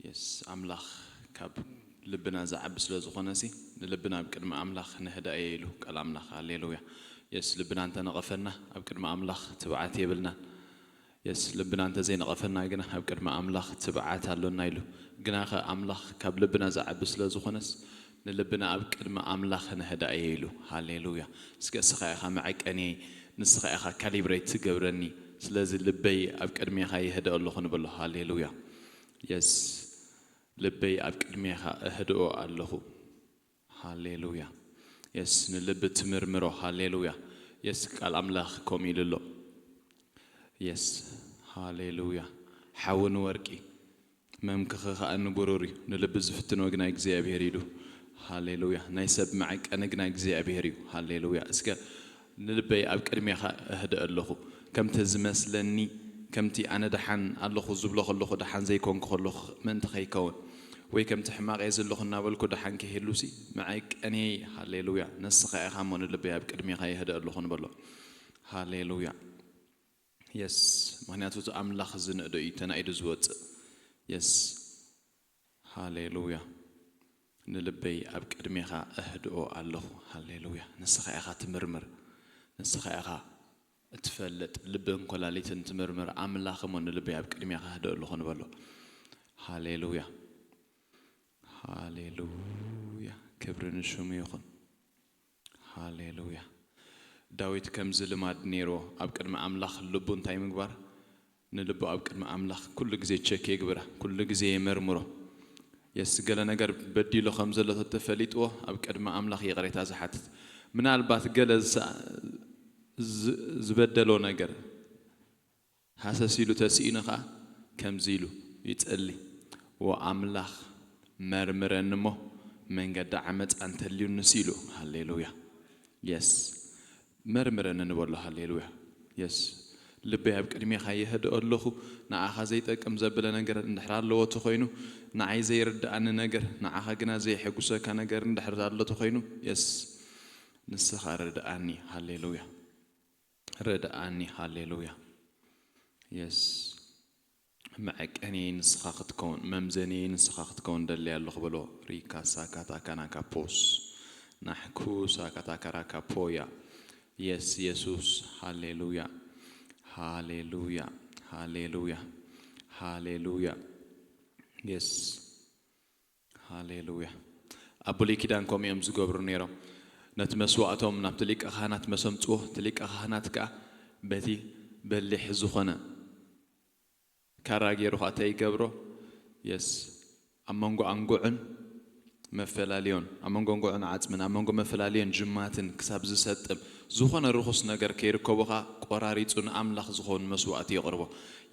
የስ ኣምላኽ ካብ ልብና ዝዓቢ ስለ ዝኾነ ሲ ንልብና ኣብ ቅድሚ ኣምላኽ ነህዳእየ ኢሉ ቃል ኣምላኽ። ሃሌሉያ። የስ ልብና እንተነቐፈና ኣብ ቅድሚ ኣምላኽ ትብዓት የብልናን። የስ ልብና እንተዘይነቐፈና ግና ኣብ ቅድሚ ኣምላኽ ትብዓት ኣሎና ኢሉ። ግናኸ ኣምላኽ ካብ ልብና ዝዓቢ ስለ ዝኾነስ ንልብና ኣብ ቅድሚ ኣምላኽ ነህዳእየ ኢሉ። ሃሌሉያ። እስከ እስኻ ኢኻ መዐቀንየይ፣ ንስኻ ኢኻ ካሊብሬት ትገብረኒ። ስለዚ ልበይ ኣብ ቅድሜኻ የህድእ ኣለኹ ንበሎ። ሃሌሉያ። የስ ልበይ ኣብ ቅድሜኻ እህድኦ ኣለኹ። ሃሌሉያ። የስ ንልቢ ትምርምሮ። ሃሌሉያ። የስ ቃል ኣምላኽ ከምኡ ኢሉ ኣሎ። የስ ሃሌሉያ። ሓዊ ንወርቂ መምክኺ ኸኣ ንብሩር እዩ። ንልቢ ዝፍትኖ ግና እግዚኣብሔር ኢሉ። ሃሌሉያ። ናይ ሰብ መዐቀኒ ግና እግዚኣብሔር እዩ። ሃሌሉያ። እስከ ንልበይ ኣብ ቅድሜኻ እህድእ ኣለኹ። ከምቲ ዝመስለኒ፣ ከምቲ ኣነ ደሓን ኣለኹ ዝብሎ ከለኹ፣ ደሓን ዘይኮንኩ ከለኹ ምእንቲ ከይከውን፣ ወይ ከምቲ ሕማቕ እየ ዘለኹ እናበልኩ ደሓን ከይህሉሲ፣ መዐቀንየይ፣ ሃሌሉያ፣ ንስኻ ኢኻ እሞ ንልበይ ኣብ ቅድሜኻ የህድእ ኣለኹ ንበሎ። ሃሌሉያ። የስ ምኽንያቱ እቲ ኣምላኽ ዝንእዶ እዩ ተናኢዱ ዝወፅእ። የስ ሃሌሉያ። ንልበይ ኣብ ቅድሜኻ እህድኦ ኣለኹ። ሃሌሉያ። ንስኻ ኢኻ ትምርምር፣ ንስኻ ኢኻ እትፈልጥ፣ ልብን ኮላሊትን ትምርምር ኣምላኽ እሞ ንልበይ ኣብ ቅድሜኻ እህድኦ ኣለኹ ንበሎ። ሃሌሉያ። ሃሌሉያ። ክብሪ ንሽሙ ይኹን። ሃሌሉያ። ዳዊት ከምዚ ልማድ ነይርዎ። ኣብ ቅድሚ ኣምላኽ ልቡ እንታይ ምግባር? ንልቡ ኣብ ቅድሚ ኣምላኽ ኩሉ ግዜ ቸክ የግብራ፣ ኩሉ ግዜ የመርምሮ። የስ ገለ ነገር በዲሉ ከም ዘሎ ተተፈሊጥዎ ኣብ ቅድሚ ኣምላኽ ይቕሬታ ዝሓትት። ምናልባት ገለ ዝሰ- ዝ- ዝበደሎ ነገር ሃሰስ ኢሉ ተስኢኑ ኸዓ ከምዚ ኢሉ ይጸሊ። ወኣምላኽ መርምረኒ እሞ መንገዲ ዓመፃ እንተልዩንስ ኢሉ። ሃሌሉያ። የስ መርምረኒ ንበሎ። ሃሌሉያ። የስ ልበይ ኣብ ቅድሜኻ የህድኦ ኣለኹ። ንዓኻ ዘይጠቅም ዘብለ ነገር እንድሕር ኣለዎ ተኾይኑ፣ ንዓይ ዘይርድኣኒ ነገር፣ ንዓኻ ግና ዘየሐጉሰካ ነገር እንድሕር ኣሎ ተኾይኑ፣ የስ ንስኻ ርድኣኒ። ሃሌሉያ። ርድኣኒ። ሃሌሉያ። የስ መዐቀንየይ ንስኻ ክትከውን፣ መምዘንየይ ንስኻ ክትከውን ደሊ ኣለኹ በሎ። ሪካ ሳካታ ካናካ ፖስ ናሕኩ ሳካታ ካራካ ፖያ። የስ የሱስ። ሃሌሉያ። ሃሌሉያ። ሃሌሉያ። ሃሌሉያ። የስ ሃሌሉያ። ኣብ ብሉይ ኪዳን ከምኡ እዮም ዝገብሩ ነይሮም። ነቲ መስዋእቶም ናብቲ ሊቀ ካህናት መሰምፅዎ፣ እቲ ሊቀ ካህናት ከዓ በቲ በሊሕ ዝኾነ ካራ ገይሩ ከዓ እንታይ ይገብሮ? የስ ኣብ መንጎ ኣንጉዕን መፈላልዮን፣ ኣብ መንጎ ኣንጉዕን ዓፅምን፣ ኣብ መንጎ መፈላልዮን ጅማትን ክሳብ ዝሰጥም፣ ዝኾነ ርኹስ ነገር ከይርከቦ ከዓ ቆራሪፁ ንኣምላኽ ዝኸውን መስዋእቲ የቕርቦ።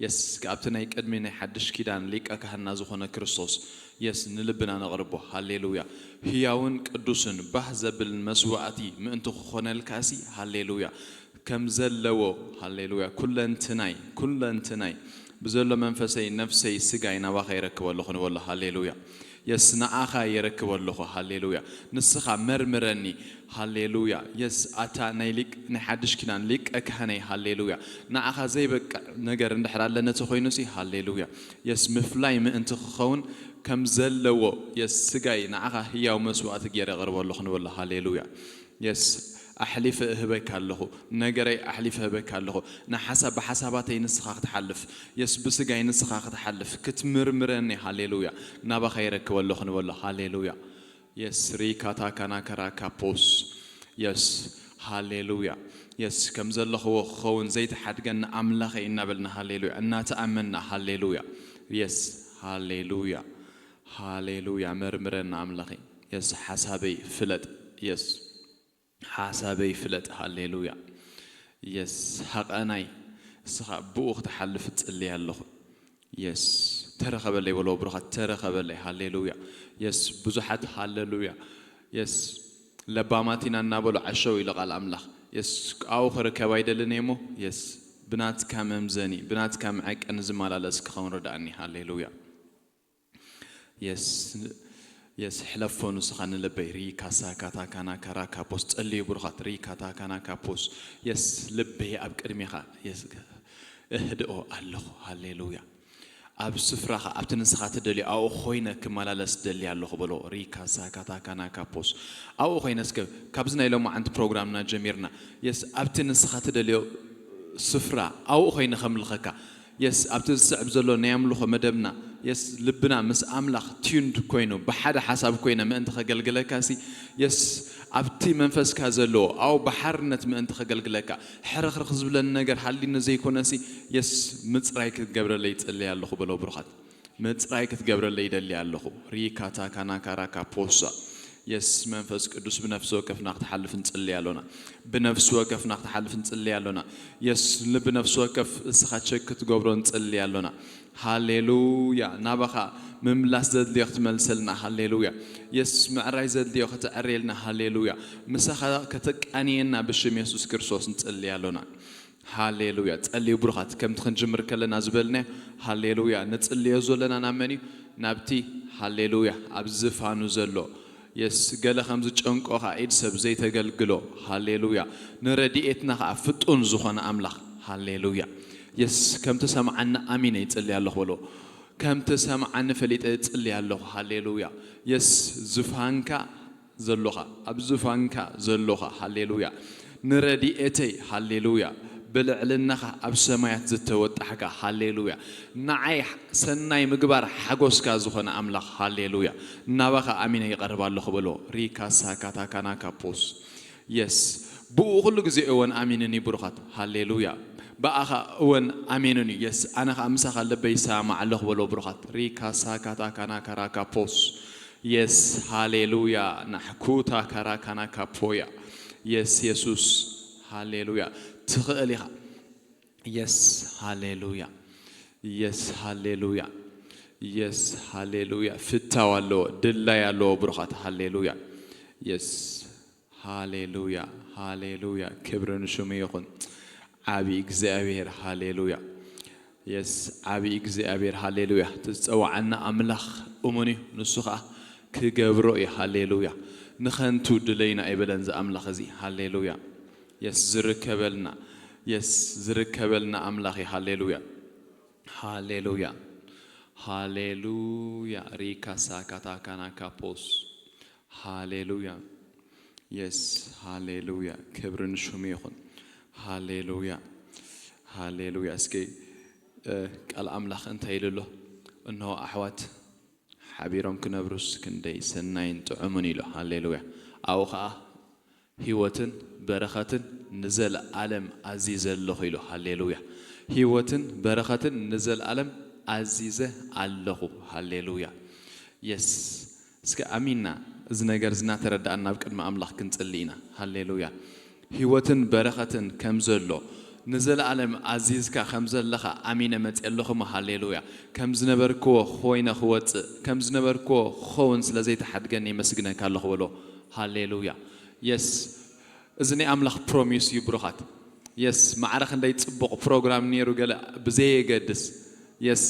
የስ ኣብቲ ናይ ቅድሚ ናይ ሓድሽ ኪዳን ሊቀ ካህና ዝኾነ ክርስቶስ የስ ንልብና ነቕርቦ። ሃሌሉያ። ህያውን ቅዱስን ባህ ዘብል መስዋእቲ ምእንቲ ክኾነልካሲ፣ ሃሌሉያ፣ ከም ዘለዎ፣ ሃሌሉያ፣ ኩለንትናይ፣ ኩለንትናይ ብዘሎ መንፈሰይ፣ ነፍሰይ፣ ስጋይ ናባኻ የረክቦ ኣለኹ ንበሎ። ሃሌሉያ። የስ ንዓኻ የረክቦ ኣለኹ። ሃሌሉያ። ንስኻ መርምረኒ። ሃሌሉያ። የስ ኣታ ናይ ሊቅ ናይ ሓድሽ ኪዳን ሊቀ ካህነይ። ሃሌሉያ። ንዓኻ ዘይበቅዕ ነገር እንድሕር ኣለነ ተኾይኑሲ፣ ሃሌሉያ፣ የስ ምፍላይ ምእንቲ ክኸውን ከም ዘለዎ፣ የስ ስጋይ ንዓኻ ህያው መስዋእቲ ገይረ የቕርቦ ኣለኹ ንበሎ። ሃሌሉያ። የስ ኣሕሊፈ እህበካ ኣለኹ። ነገረይ ኣሕሊፈ እህበካ ኣለኹ። ንሓሳብ ብሓሳባተይ ንስኻ ክትሓልፍ፣ የስ ብስጋይ ንስኻ ክትሓልፍ ክትምርምረኒ። ሃሌሉያ። ናባኻ የረክበ ኣለኹ ንበሎ። ሃሌሉያ። የስ ሪካታ ካናከራ ካፖስ። የስ ሃሌሉያ። የስ ከም ዘለኽዎ ክኸውን ዘይትሓድገኒ ኣምላኸይ እናበልና፣ ሃሌሉያ፣ እናተኣመንና፣ ሃሌሉያ። የስ ሃሌሉያ። ሃሌሉያ። መርምረና ኣምላኸይ። የስ ሓሳበይ ፍለጥ። የስ ሓሳበይ ፍለጥ። ሃሌሉያ። የስ ሃቐናይ እስኻ ብኡ ክትሓልፍ እጽሊ ኣለኹ። የስ ተረኸበለይ በሎ ብሩኻት፣ ተረኸበለይ። ሃሌሉያ። የስ ብዙሓት ሃሌሉያ። የስ ለባማቲና እናበሉ ዓሸው ኢሉ ቃል ኣምላኽ። የስ ኣብኡ ክርከብ ኣይደልን እየ እሞ፣ የስ ብናትካ መምዘኒ፣ ብናትካ መዐቀኒ ዝመላለስ ክኸውን ርድኣኒ። ሃሌሉያ። የስ የስ ሕለፎ ንስኻ ንልበይ። ሪካሳ ካታ ካና ካራ ካፖስ ጸልዩ ብሩኻት። ሪካታ ካና ካፖስ። የስ ልበይ ኣብ ቅድሜኻ፣ የስ እህድኦ ኣለኹ። ሃሌሉያ። ኣብ ስፍራኻ ኣብቲ ንስኻ ትደልዮ ኣብኡ ኮይነ ክመላለስ ደሊ ኣለኹ በሎ። ሪካ ሳካታ ካናካ ፖስ ኣብኡ ኮይነ እስከ ካብዚ ናይ ሎማዓንቲ ፕሮግራምና ጀሚርና የስ ኣብቲ ንስኻ ትደልዮ ስፍራ ኣብኡ ኮይነ ከምልኸካ የስ ኣብቲ ዝስዕብ ዘሎ ናይ ኣምልኾ መደብና የስ ልብና ምስ ኣምላኽ ቲዩንድ ኮይኑ ብሓደ ሓሳብ ኮይነ ምእንቲ ከገልግለካ ሲ የስ ኣብቲ መንፈስካ ዘለዎ ኣብኡ ብሓርነት ምእንቲ ከገልግለካ ሕርኽርኽ ዝብለኒ ነገር ሃሊኒ ዘይኮነ ሲ የስ ምፅራይ ክትገብረለይ ይፅለይ ኣለኹ በሎ ብሩኻት ምፅራይ ክትገብረለይ ይደሊ ኣለኹ። ሪካታ ካናካራካ ፖሳ የስ መንፈስ ቅዱስ ብነፍሲ ወከፍና ክትሓልፍ ንፅሊ ኣሎና። ብነፍሲ ወከፍና ክትሓልፍ ንፅሊ ኣሎና። የስ ብነፍሲ ወከፍ እስኻ ቸክ ክትገብሮ ንፅሊ ኣሎና። ሃሌሉያ ናባኻ ምምላስ ዘድልዮ ክትመልሰልና ሃሌሉያ። የስ ምዕራይ ዘድልዮ ከተዕርየልና ሃሌሉያ። ምሳኻ ከተቃንየና ብሽም የሱስ ክርስቶስ ንፅሊ ኣሎና። ሃሌሉያ ጸልዩ ብሩኻት ከምቲ ክንጅምር ከለና ዝበልናዮ ሃሌሉያ ንጽልዮ ዘለና ናብ መን እዩ ናብቲ ሃሌሉያ ኣብ ዝፋኑ ዘሎ የስ ገለ ከም ዝጨንቆ ኸዓ ኢድ ሰብ ዘይተገልግሎ ሃሌሉያ ንረድኤትና ኸዓ ፍጡን ዝኾነ ኣምላኽ ሃሌሉያ የስ ከምቲ ሰምዓኒ ኣሚነ ይጽሊ ኣለኹ በሎ ከምቲ ሰምዓኒ ፈሊጠ ይጽሊ ኣለኹ ሃሌሉያ የስ ዝፋንካ ዘሎኻ ኣብ ዙፋንካ ዘሎኻ ሃሌሉያ ንረድኤተይ ሃሌሉያ ብልዕልናኻ ኣብ ሰማያት ዝተወጣሕካ ሃሌሉያ ንዓይ ሰናይ ምግባር ሓጎስካ ዝኾነ ኣምላኽ ሃሌሉያ ናባኻ ኣሚነ ይቐርብ ኣለኹ በሎ ሪካ ሳካታ ካናካ ፖስ የስ ብኡ ኩሉ ግዜ እወን ኣሚንን እዩ ብሩኻት ሃሌሉያ ብኣኻ እወን ኣሜንን እዩ የስ ኣነ ኸዓ ምሳኻ ልበይ ይሰማማዕ ኣለኹ በሎ ብሩኻት ሪካ ሳካታ ካናካ ራካ ፖስ የስ ሃሌሉያ ናሕኩታ ካራካና ካፖያ የስ የሱስ ሃሌሉያ ትኽእል ኢኻ የስ ሃሌሉያ የስ ሃሌሉያ የስ ሃሌሉያ ፍታው ኣለዎ ድላይ ኣለዎ ብሩኻት ሃሌሉያ የስ ሃሌሉያ ሃሌሉያ ክብሪ ንሽሙ ይኹን ዓቢ እግዚኣብሔር ሃሌሉያ የስ ዓቢ እግዚኣብሔር ሃሌሉያ እቲ ዝጸዋዓና ኣምላኽ እሙን እዩ ንሱ ኸዓ ክገብሮ እዩ ሃሌሉያ ንኸንቱ ድለይና ኣይበለን እዚ ኣምላኽ እዚ ሃሌሉያ የስ ዝርከበልና የስ ዝርከበልና ኣምላኽ እዩ ሃሌሉያ ሃሌሉያ ሃሌሉያ ሪካ ሳካታ ካናካ ፖስ ሃሌሉያ የስ ሃሌሉያ ክብሪ ንሽሙ ይኹን ሃሌሉያ ሃሌሉያ እስኪ ቃል ኣምላኽ እንታይ ኢሉ ኣሎ እንሆ ኣሕዋት ሓቢሮም ክነብሩስ ክንደይ ሰናይን ጥዑምን ኢሉ ሃሌሉያ ኣብኡ ኸዓ ህይወትን በረኸትን ንዘለኣለም ኣዚዘ ኣለኹ ኢሉ ሃሌሉያ ህይወትን በረኸትን ንዘለኣለም ኣዚዘ ኣለኹ ሃሌሉያ የስ እስከ ኣሚንና እዚ ነገር እዚ እናተረዳእና ናብ ቅድሚ ኣምላኽ ክንጽሊ ኢና ሃሌሉያ ህይወትን በረኸትን ከም ዘሎ ንዘለኣለም ኣዚዝካ ከም ዘለኻ ኣሚነ መጽእ ኣለኹ ሃሌሉያ ከም ዝነበርክዎ ኮይነ ክወጽእ ከም ዝነበርክዎ ክኸውን ስለ ዘይተሓድገኒ የመስግነካ ኣለኹ በሎ ሃሌሉያ የስ እዚ ናይ ኣምላኽ ፕሮሚስ እዩ ብሩኻት የስ ማዕረ ክንደይ ጽቡቕ ፕሮግራም ነይሩ ገለ ብዘየገድስ የስ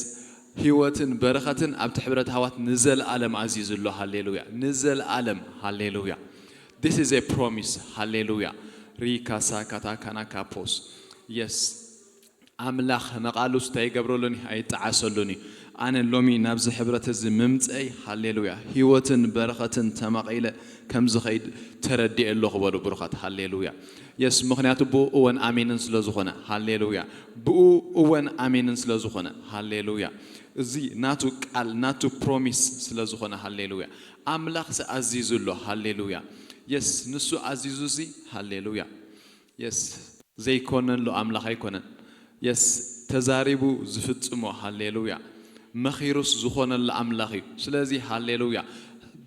ህይወትን በረኸትን ኣብቲ ሕብረት ሃዋት ንዘለኣለም ኣዚዙ ኣሎ ሃሌሉያ ንዘለኣለም ሃሌሉያ this is a promise ሃሌሉያ ሪካ ሳካታ ካናካፖስ የስ ኣምላኽ ንቓሉስ እንታይ ይገብረሉን እዩ ኣይጠዓሰሉን እዩ ኣነ ሎሚ ናብዚ ሕብረት እዚ ምምፀይ ሃሌሉያ ህይወትን በረኸትን ተማቒለ ከም ዝኸይድ ተረዲኤ ኣለኹ በሉ ብሩኻት ሃሌሉያ የስ ምኽንያቱ ብኡ እወን ኣሜንን ስለ ዝኾነ ሃሌሉያ ብኡ እወን ኣሜንን ስለ ዝኾነ ሃሌሉያ እዚ ናቱ ቃል ናቱ ፕሮሚስ ስለ ዝኾነ ሃሌሉያ ኣምላኽ ኣዚዙ ኣሎ ሃሌሉያ የስ ንሱ ኣዚዙ እዚ ሃሌሉያ የስ ዘይኮነሉ ኣምላኽ ኣይኮነን የስ ተዛሪቡ ዝፍጽሞ ሃሌሉያ መኺሩስ ዝኾነሉ ኣምላኽ እዩ ስለዚ ሃሌሉያ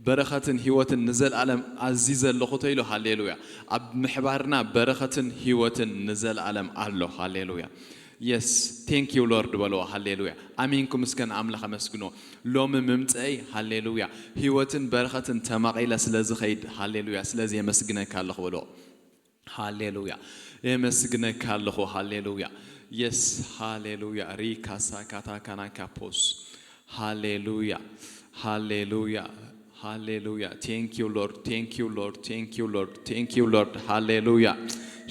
በረኸትን ህይወትን ንዘለኣለም ኣዚዘ ኣለኹ ተይሉ ሃሌሉያ ኣብ ምሕባርና በረኸትን ህይወትን ንዘለኣለም ኣሎ ሃሌሉያ የስ thank you Lord በልዎ ሃሌሉያ ኣሚንኩም እስከ ንኣምላኽ ኣመስግንዎ ሎሚ ምምፀይ ሃሌሉያ ህይወትን በረኸትን ተማቒለ ስለ ዝኸይድ ሃሌሉያ ስለዚ የመስግነካ ኣለኹ በልዎ ሃሌሉያ የመስግነካ ኣለኹ ሃሌሉያ የስ ሃሌሉያ ሪካ ሳካታ ካናካ ፖስ ሃሌሉያ ሃሌሉያ ሃሌሉያ thank you Lord thank you Lord thank you Lord thank you Lord ሃሌሉያ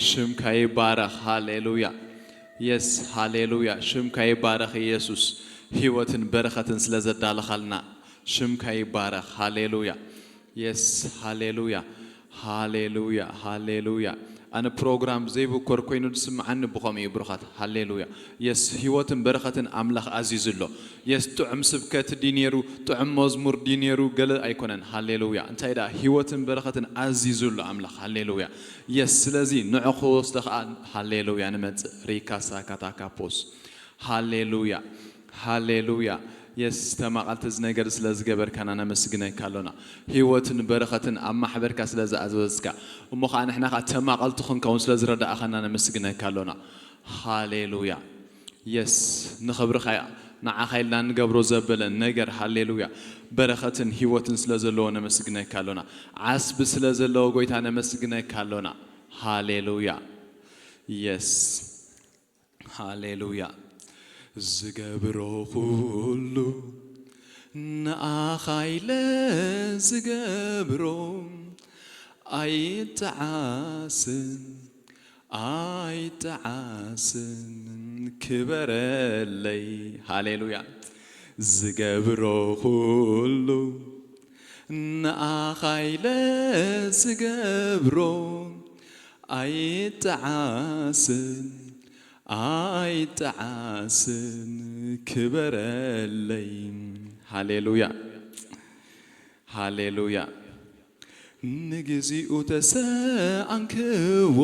ሽምካ ይባረኽ ሃሌሉያ የስ ሃሌሉያ ሽምካ ይባረኽ ኢየሱስ ህይወትን በረኸትን ስለ ዘዳለኻልና ሽምካ ይባረኽ። ሃሌሉያ። የስ፣ ሃሌሉያ፣ ሃሌሉያ፣ ሃሌሉያ። ኣነ ፕሮግራም ዘይብኮር ኮይኑ ዝስምዓኒ ብኸምኡ እዩ፣ ብሩኻት። ሃሌሉያ። የስ፣ ህይወትን በረኸትን ኣምላኽ ኣዚዙ ኣሎ። የስ፣ ጥዑም ስብከት ድዩ ነይሩ፣ ጥዑም መዝሙር ድዩ ነይሩ፣ ገለ ኣይኮነን። ሃሌሉያ። እንታይ ደኣ፣ ህይወትን በረኸትን ኣዚዙ ኣሎ ኣምላኽ። ሃሌሉያ። የስ፣ ስለዚ ንዑ ክወስዶ ከኣ፣ ሃሌሉያ፣ ንመጽእ። ሪካ ሳካ ታካ ፖስ። ሃሌሉያ፣ ሃሌሉያ። የስ፣ ተማቐልቲ እዚ ነገር ስለ ዝገበርካና ነመስግነካ ኣሎና። ህይወትን በረኸትን ኣብ ማሕበርካ ስለ ዝኣዘዝካ፣ እሞ ኸዓ ንሕና ኸዓ ተማቐልቲ ክንከውን ስለ ዝረዳእኻና ነመስግነካ ኣሎና። ሃሌሉያ። የስ፣ ንኽብርኻ ንዓኻ ኢልና ንገብሮ ዘበለ ነገር፣ ሃሌሉያ፣ በረኸትን ህይወትን ስለ ዘለዎ ነመስግነካ ኣሎና። ዓስቢ ስለ ዘለዎ፣ ጎይታ፣ ነመስግነካ ኣሎና። ሃሌሉያ። የስ፣ ሃሌሉያ። ዝገብሮ ኩሉ ንኣኻ ኢለ ዝገብሮ ኣይጠዓስን፣ ኣይጠዓስን፣ ክበረለይ። ሃሌሉያ። ዝገብሮ ኩሉ ንኣኻ ኢለ ዝገብሮ ኣይጠዓስን፣ ኣይጠዓስን፣ ክበረለይ። ሃሌሉያ፣ ሃሌሉያ። ንግዚኡ ተሰኣንክዎ፣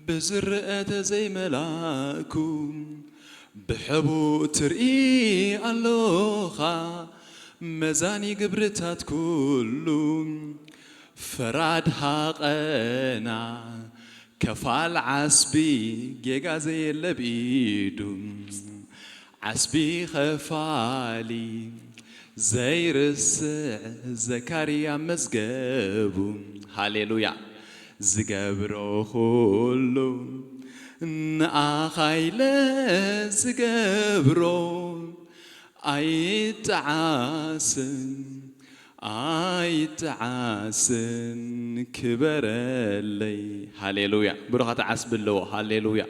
ብዝረአ ተዘይመላእኩ፣ ብሕቡእ ትርኢ ኣሎኻ፣ መዛኒ ግብርታት ኩሉ። ፈራድ ሃቐና፣ ከፋል ዓስቢ፣ ጌጋ ዘየለ ብኢዱ። ዓስቢ ኸፋሊ ዘይርስዕ ዘካርያ መዝገቡ። ሃሌሉያ። ዝገብሮ ኩሉ ንኣኻ ኢለ ዝገብሮ ኣይጠዓስን፣ ኣይጠዓስን፣ ክበረለይ። ሃሌሉያ። ብሩኻት ዓስቢ ኣለዎ። ሃሌሉያ።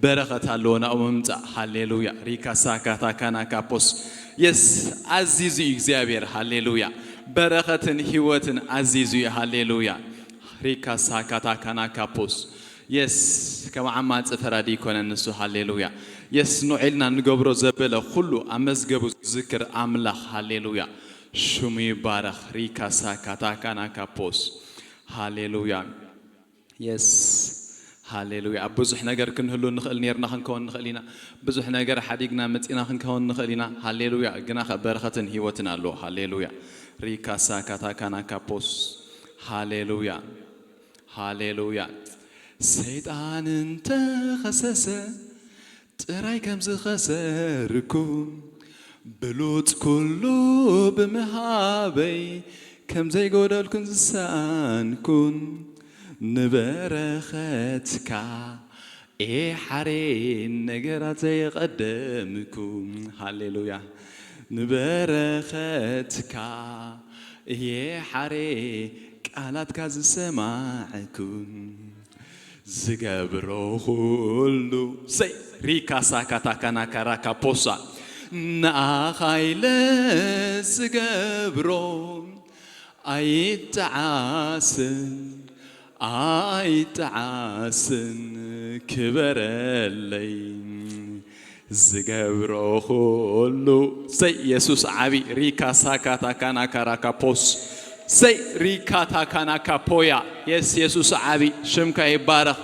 በረኸት ኣለዎ ናብኡ ምምጻእ። ሃሌሉያ። ሪካ ሳካ ታካና ካፖስ። የስ፣ ኣዚዙ እዩ እግዚኣብሔር። ሃሌሉያ። በረኸትን ህይወትን ኣዚዙ እዩ። ሃሌሉያ። ሪካ ሳካ ታካና ካፖስ። የስ፣ ከም ዓማጺ ፈራዲ ይኮነን ንሱ። ሃሌሉያ። የስ፣ ንዑ ኢልና ንገብሮ ዘበለ ኩሉ ኣብ መዝገቡ ዝዝክር ኣምላኽ። ሃሌሉያ። ሽሙ ይባረኽ። ሪካ ሳካ ታካና ካፖስ። ሃሌሉያ። የስ፣ ሃሌሉያ። ኣብ ብዙሕ ነገር ክንህሉ ንኽእል ኔርና፣ ክንከውን ንኽእል ኢና። ብዙሕ ነገር ሓዲግና መጺና ክንከውን ንኽእል ኢና። ሃሌሉያ። ግና ኸ በረኸትን ህይወትን ኣለዎ። ሃሌሉያ። ሪካ ሳካ ታካና ካፖስ። ሃሌሉያ፣ ሃሌሉያ። ሰይጣን እንተኸሰሰ፣ ጥራይ ከም ዝኸሰርኩ፣ ብሉጽ ኩሉ ብምሃበይ፣ ከም ዘይጎደልኩን ዝሰኣንኩን፣ ንበረኸትካ ኤሓሬን ነገራት ዘየቐደምኩ። ሃሌሉያ። ንበረኸትካ እየ ሓሬ ቃላትካ ዝሰማዕኩ። ዝገብሮ ኩሉ ሰይ ሪካ ሳካ ታካና ካራካ ፖሳ ንኣኻ ኢለ ዝገብሮ ኣይጠዓስን ኣይጠዓስን ክበረለይ። ዝገብሮ ኩሉ ሰይ የሱስ ዓቢ ሪካ ሳካ ታካና ካራካ ፖስ ሰይ ሪካ ታካና ካፖያ የስ የሱስ ዓቢ ሽምካ ይባረኽ።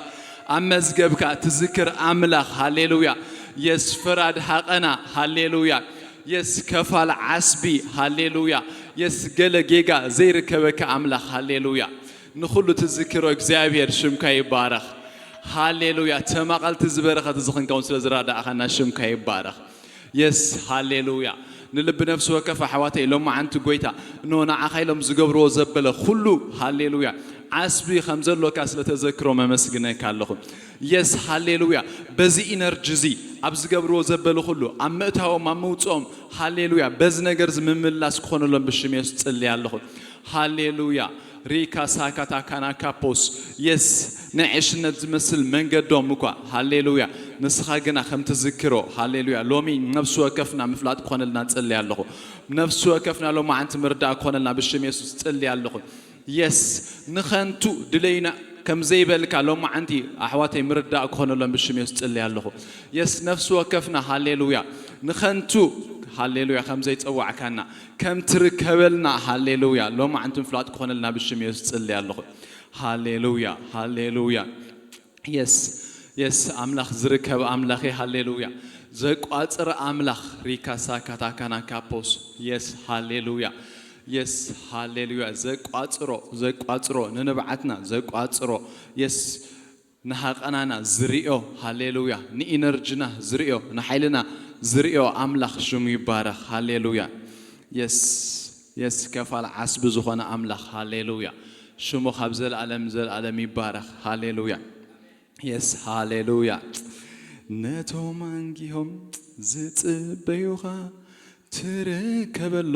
ኣብ መዝገብካ ትዝክር ኣምላኽ ሃሌሉያ። የስ ፈራድ ሃቐና ሃሌሉያ። የስ ከፋል ዓስቢ ሃሌሉያ። የስ ገለ ጌጋ ዘይርከበካ ኣምላኽ ሃሌሉያ። ንኹሉ ትዝክሮ እግዚኣብሔር ሽምካ ይባረኽ። ሃሌሉያ። ተማቐልቲ ዝበረኸት እዚ ክንከውን ስለ ዝረዳእኻና ሽምካ ይባረኽ። የስ ሃሌሉያ። ንልቢ ነፍሲ ወከፍ ኣሕዋተይ ሎማዓንቲ ጎይታ እነሆ ንዓኻ ኢሎም ዝገብርዎ ዘበለ ኩሉ ሃሌሉያ ዓስቢ ከም ዘሎካ ስለ ተዘክሮም ኣመስግነካ ኣለኹ። የስ ሃሌሉያ። በዚ ኢነርጂ እዚ ኣብ ዝገብርዎ ዘበለ ኩሉ ኣብ ምእታዎም ኣብ ምውፅኦም ሃሌሉያ በዚ ነገር እዚ ምምላስ ክኾነሎም ብሽም የሱስ ጽልይ ኣለኹ። ሃሌሉያ። ሪካ ሳካ ታካና ካፖስ የስ ናይ ዕሽነት ዝመስል መንገዶም እኳ፣ ሃሌሉያ፣ ንስኻ ግና ከም ትዝክሮ፣ ሃሌሉያ፣ ሎሚ ነፍሲ ወከፍና ምፍላጥ ክኾነልና ጸሊ ኣለኹ። ነፍሲ ወከፍና ሎማዓንቲ ምርዳእ ክኾነልና ብሽም የሱስ ጸሊ ኣለኹ። የስ፣ ንኸንቱ ድለዩና ከም ዘይበልካ ሎማዓንቲ ኣሕዋተይ ምርዳእ ክኾነሎም ብሽም የሱስ ጸሊ ኣለኹ። የስ፣ ነፍሲ ወከፍና፣ ሃሌሉያ፣ ንኸንቱ፣ ሃሌሉያ፣ ከም ዘይጸዋዕካና፣ ከም ትርከበልና፣ ሃሌሉያ፣ ሎማዓንቲ ምፍላጥ ክኾነልና ብሽም የሱስ ጸሊ ኣለኹ። ሃሌሉያ፣ ሃሌሉያ። የስ፣ የስ፣ ኣምላኽ ዝርከብ ኣምላኽ፣ ሃሌሉያ። ዘቋጽር ኣምላኽ፣ ሪካሳ ካታካና ካፖስ። የስ፣ ሃሌሉያ። የስ፣ ሃሌሉያ። ዘቋጽሮ፣ ዘቋጽሮ፣ ንንብዓትና ዘቋጽሮ። የስ፣ ንሃቐናና ዝርእዮ፣ ሃሌሉያ። ንኢነርጅና ዝርእዮ፣ ንሓይልና ዝርእዮ ኣምላኽ ሽሙ ይባረኽ። ሃሌሉያ። የስ፣ የስ፣ ከፋል ዓስቢ ዝኾነ ኣምላኽ፣ ሃሌሉያ። ሽሙ ካብ ዘልኣለም ዘልኣለም ይባረኽ። ሃሌሉያ። የስ፣ ሃሌሉያ። ነቶም ኣንጊሆም ዝጽበዩኻ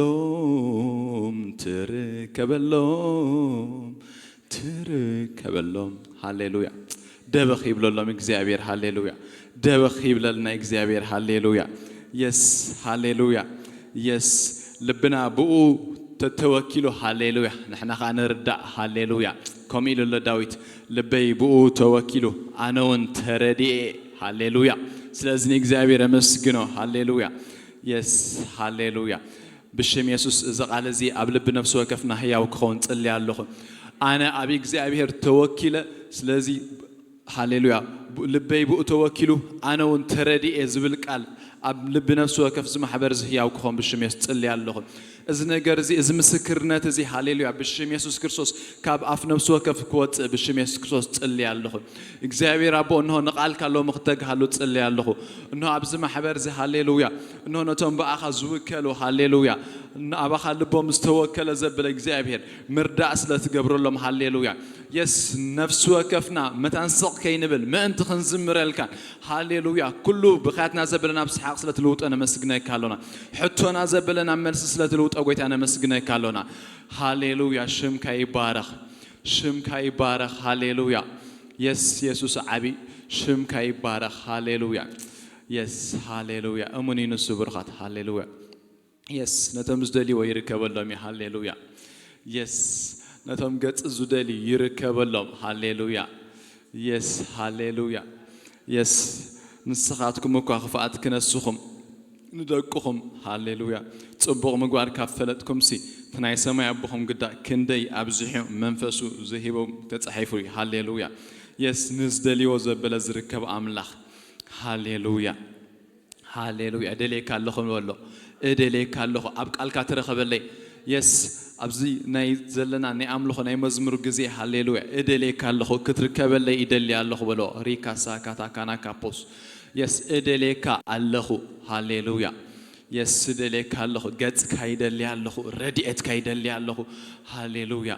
ትርከበሎም፣ ትርከበሎም፣ ትርከበሎም። ሃሌሉያ። ደበኽ ይብለሎም እግዚኣብሔር። ሃሌሉያ። ደበኽ ይብለልና እግዚኣብሔር። ሃሌሉያ። የስ፣ ሃሌሉያ። የስ፣ ልብና ብኡ ተተወኪሉ። ሃሌሉያ። ንሕና ኸዓ ንርዳእ። ሃሌሉያ። ከምኡ ኢሉ ኣሎ ዳዊት፣ ልበይ ብኡ ተወኪሉ፣ ኣነ እውን ተረዲኤ። ሃሌሉያ። ስለዚ ንእግዚኣብሔር ኣመስግኖ። ሃሌሉያ። የስ፣ ሃሌሉያ። ብሽም የሱስ እዚ ቃል እዚ ኣብ ልቢ ነፍሲ ወከፍና ህያው ክኸውን ጽሊ ኣለኹ። ኣነ ኣብ እግዚኣብሔር ተወኪለ፣ ስለዚ ሃሌሉያ፣ ብ-፣ ልበይ ብኡ ተወኪሉ፣ ኣነ እውን ተረዲኤ ዝብል ቃል ኣብ ልቢ ነፍሲ ወከፍ እዚ ማሕበር እዚ ህያው ክኸውን ብሽም የሱስ ጽሊ ኣለኹ። እዚ ነገር እዚ፣ እዚ ምስክርነት እዚ፣ ሃሌሉያ፣ ብሽም የሱስ ክርስቶስ ካብ ኣፍ ነፍሲ ወከፍ ክወጽእ ብሽም የሱስ ክርስቶስ ጽሊ ኣለኹ። እግዚኣብሔር ኣቦ፣ እንሆ ንቓልካ ሎሚ ክተግሃሉ ጽሊ ኣለኹ። እንሆ ኣብዚ ማሕበር እዚ፣ ሃሌሉያ፣ እንሆ ነቶም ብኣኻ ዝውከሉ፣ ሃሌሉያ፣ ን-፣ ኣባኻ ልቦም ዝተወከለ ዘበለ እግዚኣብሔር ምርዳእ ስለ ትገብረሎም፣ ሃሌሉያ። የስ፣ ነፍሲ ወከፍና መታን ስቕ ከይንብል ምእንቲ ክንዝምረልካን፣ ሃሌሉያ፣ ኩሉ ብኻያትና ዘበለ ናብ ሰሓቕ ስለ ትልውጦ ነመስግነካ ኣሎና። ሕቶና ዘበለ ናብ መልሲ ስለ ትልውጦ፣ ጎይታ፣ ነመስግነካ ኣሎና። ሃሌሉያ፣ ሽምካ ይባረኽ፣ ሽምካ ይባረኽ። ሃሌሉያ። የስ፣ የሱስ ዓቢ፣ ሽምካ ይባረኽ። ሃሌሉያ። የስ፣ ሃሌሉያ። እሙን እዩ ንሱ፣ ብሩኻት። ሃሌሉያ። የስ፣ ነቶም ዝደልይዎ ይርከበሎም እዩ። ሃሌሉያ። የስ፣ ነቶም ገጽ ዝደልዩ ይርከበሎም። ሃሌሉያ። የስ፣ ሃሌሉያ። የስ፣ ንስኻትኩም እኳ ክፍኣት ክነስኹም ንደቅኹም፣ ሃሌሉያ፣ ጽቡቕ ምግባር ካብ ፈለጥኩምሲ፣ እቲ ናይ ሰማይ ኣቦኹም ግዳ ክንደይ ኣብዚሑ መንፈሱ ዝሂቦም ተጻሒፉ እዩ። ሃሌሉያ። የስ፣ ንዝደልይዎ ዘበለ ዝርከብ ኣምላኽ። ሃሌሉያ። ሃሌሉያ። እደልየካ ኣለኹ በሎ። እደልየካ ኣለኹ። ኣብ ቃልካ ተረኸበለይ። የስ፣ ኣብዚ ናይ ዘለና ናይ ኣምልኾ ናይ መዝሙር ግዜ፣ ሃሌሉያ፣ እደልየካ ኣለኹ፣ ክትርከበለይ ይደሊ ኣለኹ በሎ። ሪካ ሳካታ ካና ካፖስ። የስ፣ እደልየካ ኣለኹ። ሃሌሉያ። የስ፣ እደልየካ ኣለኹ። ገጽካ ይደሊ ኣለኹ። ረድኤትካ ይደሊ ኣለኹ። ሃሌሉያ።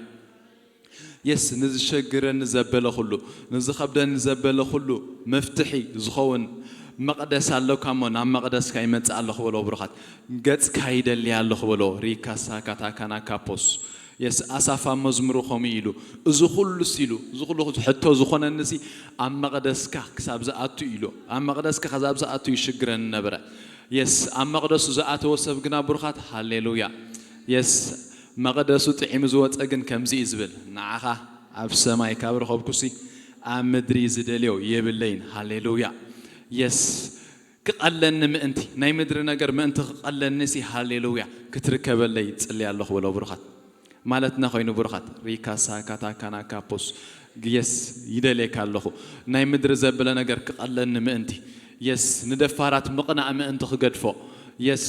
የስ፣ ንዝሸግረኒ ዘበለ ኩሉ፣ ንዝኸብደኒ ዘበለ ኩሉ መፍትሒ ዝኸውን መቕደስ ኣለካ እሞ ናብ መቕደስካ ይመጽእ ኣለኹ በሎ። ብሩኻት፣ ገጽካ ይደሊ ኣለኹ በሎ። ሪካ ሳካታ ካና ካፖስ። የስ፣ ኣሳፍ ኣብ መዝሙሩ ከምኡ ኢሉ፣ እዚ ኩሉስ ኢሉ፣ እዚ ኩሉ ሕቶ ዝኾነኒሲ ኣብ መቕደስካ ክሳብ ዝኣቱ ኢሉ፣ ኣብ መቕደስካ ክሳብ ዝኣቱ ይሽግረኒ ነበረ። የስ፣ ኣብ መቕደሱ ዝኣተወ ሰብ ግና ብሩኻት፣ ሃሌሉያ። የስ፣ መቕደሱ ጥዒሙ ዝወጸ ግን ከምዚ እዩ ዝብል፣ ንዓኻ ኣብ ሰማይ ካብ ረኸብኩሲ፣ ኣብ ምድሪ ዝደልዮ የብለይን። ሃሌሉያ። የስ፣ ክቐለኒ ምእንቲ፣ ናይ ምድሪ ነገር ምእንቲ ክቐለኒሲ፣ ሃሌሉያ፣ ክትርከበለይ ይጽሊ ኣለኹ በሎ። ብሩኻት፣ ማለትና ኮይኑ ብሩኻት። ሪካ ሳካታ ካና ካፖስ። የስ፣ ይደልየካ ኣለኹ። ናይ ምድሪ ዘብለ ነገር ክቐለኒ ምእንቲ። የስ፣ ንደፋራት ምቕናእ ምእንቲ ክገድፎ። የስ፣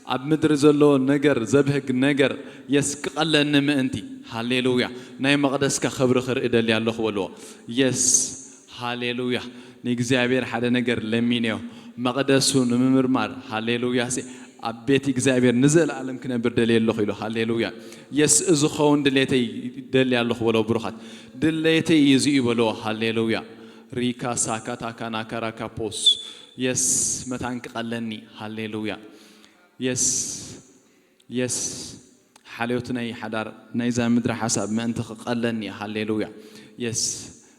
ኣብ ምድሪ ዘሎ ነገር፣ ዘብህግ ነገር፣ የስ፣ ክቐለኒ ምእንቲ። ሃሌሉያ። ናይ መቕደስካ ክብሪ ክርኢ ደልየ ኣለኹ በልዎ። የስ፣ ሃሌሉያ። ንእግዚኣብሔር ሓደ ነገር ለሚንዮ፣ መቕደሱ ንምምርማር። ሃሌሉያ። ሲ ኣብ ቤት እግዚኣብሔር ንዘለኣለም ክነብር ደልየ ኣለኹ ኢሉ። ሃሌሉያ። የስ፣ እዚ ኸውን ድሌተይ ደልየ ኣለኹ በሎ። ብሩኻት፣ ድሌተይ እዩ እዚ እዩ በልዎ። ሃሌሉያ። ሪካ ሳካታ ካና ካራካፖስ። የስ፣ መታን ክቐለኒ። ሃሌሉያ። የስ፣ የስ፣ ሓልዮት ናይ ሓዳር ናይዛ ምድሪ ሓሳብ ምእንቲ ክቐለኒ። ሃሌሉያ። የስ፣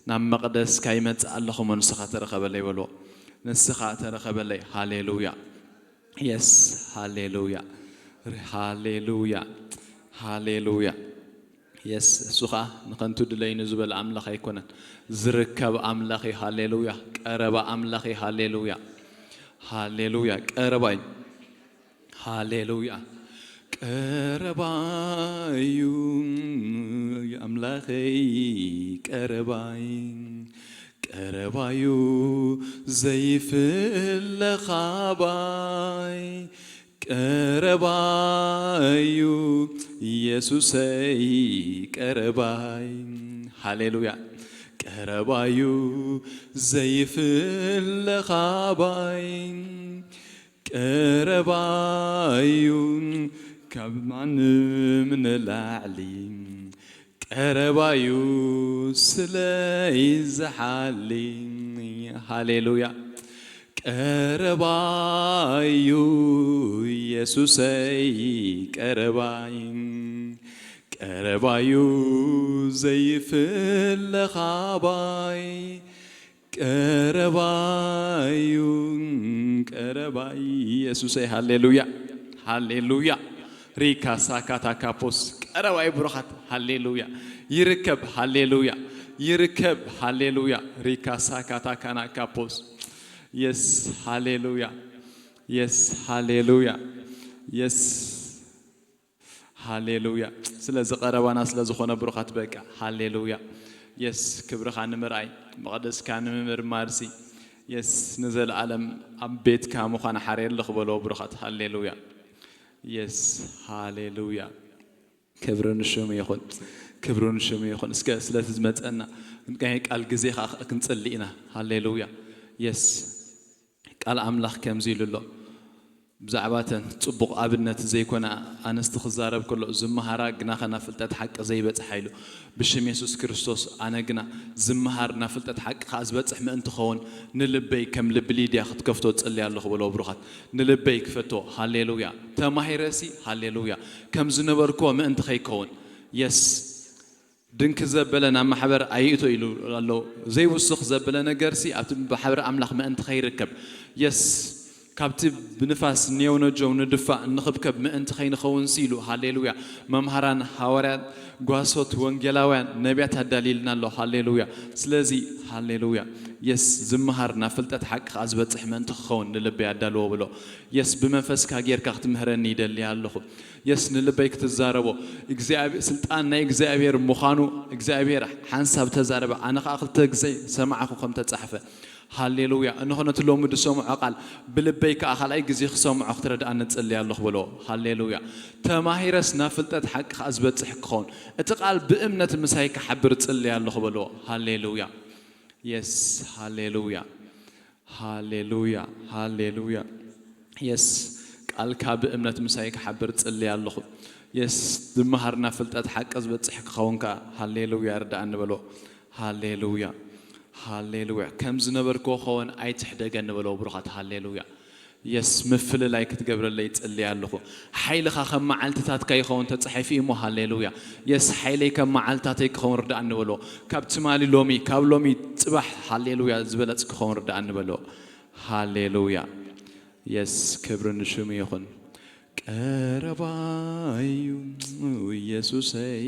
ናብ መቕደስካ ይመጽእ ኣለኹ፣ እሞ ንስኻ ተረኸበለይ በልዎ። ንስኻ ተረኸበለይ። ሃሌሉያ። የስ፣ ሃሌሉያ፣ ሃሌሉያ፣ ሃሌሉያ። የስ፣ እሱ ኸኣ ንኸንቱ ድለይኑ ዝበል ኣምላኽ ኣይኮነን። ዝርከብ ኣምላኽ እዩ። ሃሌሉያ። ቀረባ ኣምላኽ እዩ። ሃሌሉያ፣ ሃሌሉያ። ቀረባ እዩ። ሃሌሉያ። ቀረባዩ ኣምላኸይ፣ ቀረባይ፣ ቀረባዩ ዘይፍለ ኻባይ፣ ቀረባዩ ኢየሱሰይ፣ ቀረባይ። ሃሌሉያ። ቀረባዩ ዘይፍለ ኻባይ፣ ቀረባዩ ካብ ማንም ንላዕሊ፣ ቀረባዩ ስለይ ዝሓሊ። ሃሌሉያ። ቀረባዩ ኢየሱሰይ፣ ቀረባይ፣ ቀረባዩ ዘይፍለ ኻባይ፣ ቀረባዩ፣ ቀረባይ ኢየሱሰይ። ሃሌሉያ፣ ሃሌሉያ። ሪካ ሳካታ ካፖስ፣ ቀረባይ ብሩኻት። ሃሌሉያ። ይርከብ። ሃሌሉያ። ይርከብ። ሃሌሉያ። ሪካ ሳካታ ካና ካፖስ። የስ፣ ሃሌሉያ። የስ፣ ሃሌሉያ። የስ፣ ሃሌሉያ። ስለ ዝቐረባና ስለ ዝኾነ ብሩኻት፣ በቃ ሃሌሉያ። የስ፣ ክብርኻ ንምርኣይ፣ መቕደስካ ንምምርማርሲ፣ የስ፣ ንዘለኣለም ኣብ ቤትካ ምዃን ሓርየለኹ በልዎ ብሩኻት። ሃሌሉያ። የስ፣ ሃሌሉያ። ክብሪ ንሽሙ ይኹን፣ ክብሪ ንሽሙ ይኹን። እስከ ስለቲ ዝመጸና ናይ ቃል ግዜ ኸኣ ክንጽሊ ኢና። ሃሌሉያ። የስ፣ ቃል ኣምላኽ ከምዚ ኢሉ ኣሎ። ብዛዕባ እተን ጽቡቕ ኣብነት ዘይኮና ኣንስቲ ክዛረብ ከሎ፣ ዝመሃራ ግናኸ ናብ ፍልጠት ሓቂ ዘይበጽሓ ኢሉ። ብሽም የሱስ ክርስቶስ ኣነ ግና ዝመሃር ናብ ፍልጠት ሓቂ ከኣ ዝበጽሕ ምእንቲ ኸውን፣ ንልበይ ከም ልቢ ሊድያ ክትከፍቶ እጽሊ ኣለኹ በሎ ብሩኻት። ንልበይ ክፈቶ። ሃሌሉያ። ተማሂረሲ፣ ሃሌሉያ፣ ከም ዝነበርክዎ ምእንቲ ከይከውን። የስ፣ ድንክ ዘበለ ናብ ማሕበር ኣይእቶ ኢሉ ኣሎ። ዘይውስኽ ዘበለ ነገርሲ ኣብቲ ማሕበር ኣምላኽ ምእንቲ ከይርከብ። የስ፣ ካብቲ ብንፋስ ኔው ነጀው ንድፋእ ንኽብከብ ምእንቲ ከይንኸውንሲ ኢሉ። ሃሌሉያ። መምሃራን፣ ሃዋርያት፣ ጓሶት፣ ወንጌላውያን፣ ነቢያት ኣዳልይልና ኣሎ። ሃሌሉያ። ስለዚ፣ ሃሌሉያ፣ የስ፣ ዝመሃር ናብ ፍልጠት ሓቂ ከኣ ዝበጽሕ ምእንቲ ክኸውን ንልበይ ኣዳልዎ ብሎ። የስ፣ ብመንፈስካ ጌርካ ክትምህረኒ ይደሊ ኣለኹ። የስ፣ ንልበይ ክትዛረቦ። እግዚኣብሔር፣ ስልጣን ናይ እግዚኣብሔር ምዃኑ፣ እግዚኣብሔር ሓንሳብ ተዛረበ፣ ኣነ ኸኣ ክልተ ግዜ ሰማዕኹ ከም ተጻሕፈ። ሃሌሉያ። እንሆ ነቲ ሎሚ ዝሰምዖ ቃል ብልበይ ከኣ ካልኣይ ግዜ ክሰምዖ ክትረድኣኒ እጽሊ ኣለኹ በሎ። ሃሌሉያ። ተማሂረስ ናብ ፍልጠት ሓቂ ከኣ ዝበጽሕ ክኸውን፣ እቲ ቃል ብእምነት ምሳይ ክሓብር እጽሊ ኣለኹ በሎ። ሃሌሉያ። የስ፣ ሃሌሉያ። ሃሌሉያ፣ ሃሌሉያ። የስ፣ ቃልካ ብእምነት ምሳይ ክሓብር ጽሊ ኣለኹ። የስ፣ ዝመሃር ናብ ፍልጠት ሓቂ ዝበጽሕ ክኸውን ከኣ። ሃሌሉያ፣ ርድኣኒ በሎ። ሃሌሉያ፣ ሃሌሉያ። ከም ዝነበርክዎ ክኸውን ኣይትሕደገኒ በሎ ብሩኻት። ሃሌሉያ። የስ፣ ምፍልላይ ክትገብረለይ ጽሊ ኣለኹ። ሓይልኻ ከም መዓልትታትካ ይኸውን ተጻሒፉ እዩ እሞ። ሃሌሉያ። የስ፣ ሓይለይ ከም መዓልትታተይ ክኸውን ርድኣኒ በሎ። ካብ ትማሊ ሎሚ፣ ካብ ሎሚ ጽባሕ፣ ሃሌሉያ፣ ዝበለጽ ክኸውን ርድኣኒ በሎ። ሃሌሉያ። የስ፣ ክብሪ ንሽሙ ይኹን። ቀረባዩ ኢየሱሰይ።